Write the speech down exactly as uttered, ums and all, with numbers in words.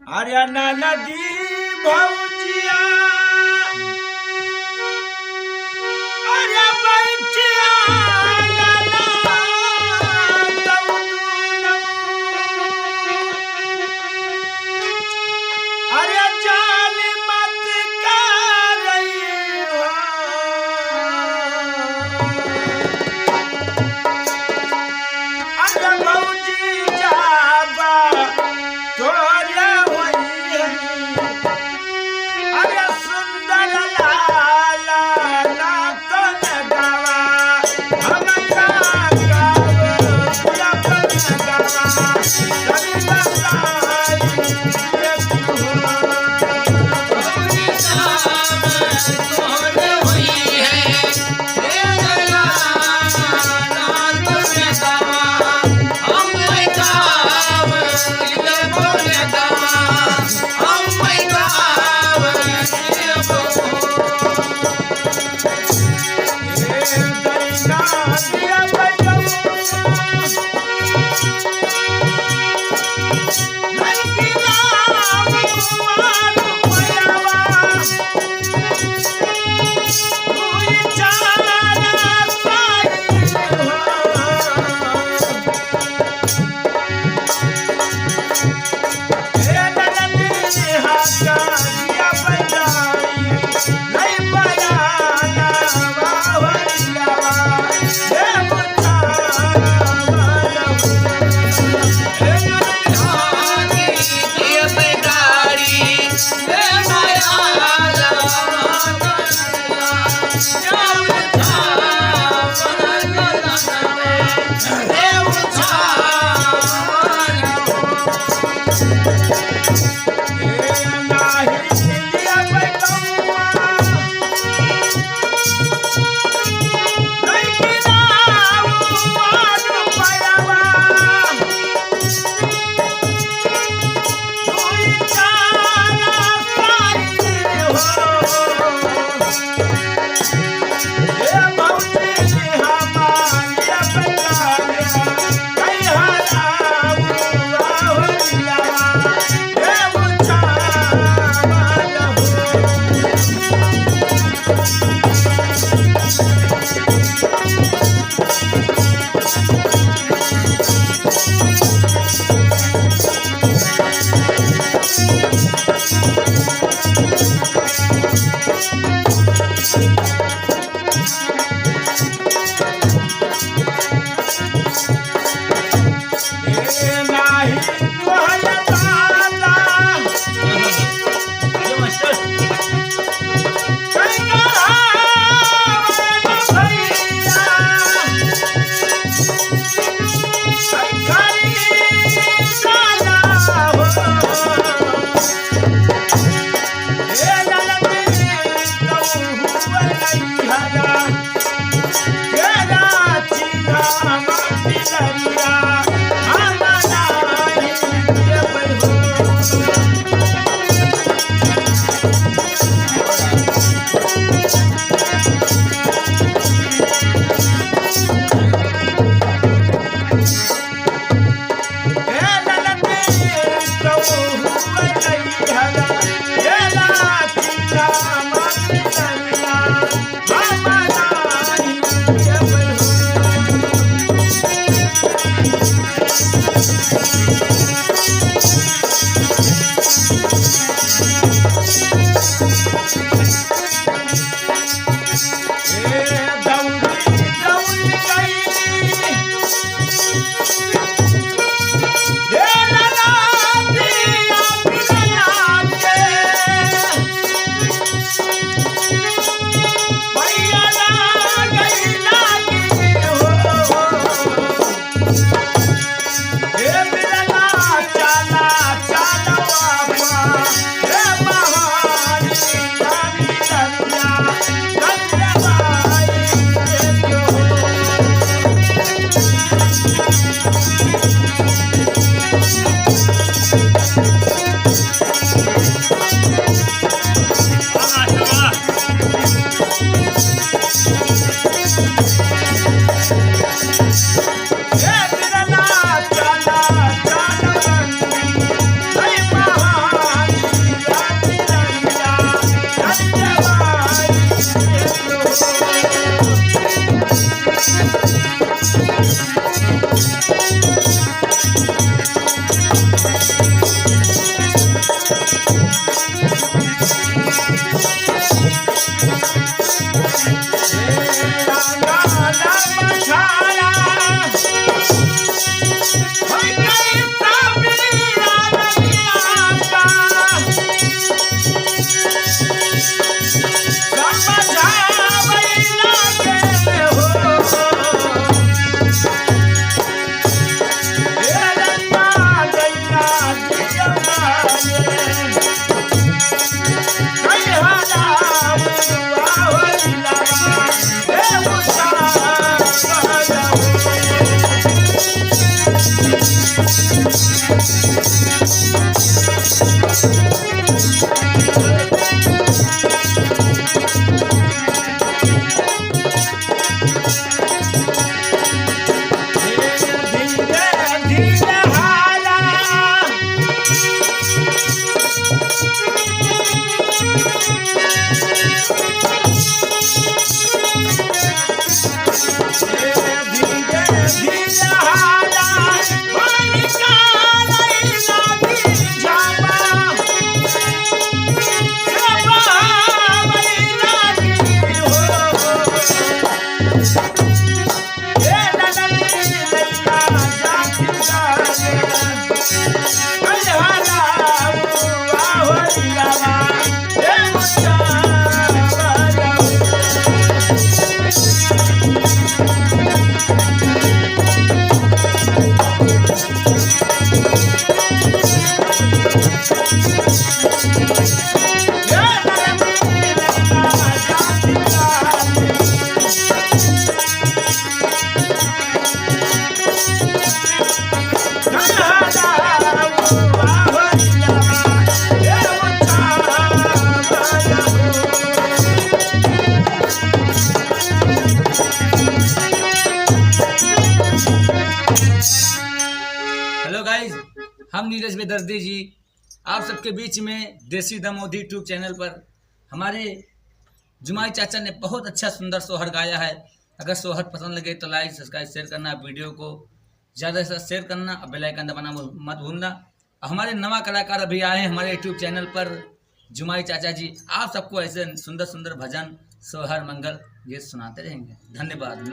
अरे ननदी भौजिया, अरे बैठिया ननद तू दूनौ। अरे जान मत करई हो। अरे भौजी जाबा तोरे होई है। अरे सुंदर लाला ना तो न गावा, हम का गावे, पूरा बन गावा, सरी बताई। हेलो गाइस, हम नीरज बेदर्दी जी आप सबके बीच में देसी दमोदी यूट्यूब चैनल पर हमारे जुमाई चाचा ने बहुत अच्छा सुंदर सोहर गाया है। अगर सोहर पसंद लगे तो लाइक, सब्सक्राइब, शेयर करना, वीडियो को ज़्यादा से ज़्यादा शेयर करना और बेल आइकन दबाना मत भूलना। और हमारे नवा कलाकार अभी आए हैं हमारे यूट्यूब चैनल पर, जुमाई चाचा जी, आप सबको ऐसे सुंदर सुंदर भजन, सोहर, मंगल गीत सुनाते रहेंगे। धन्यवाद।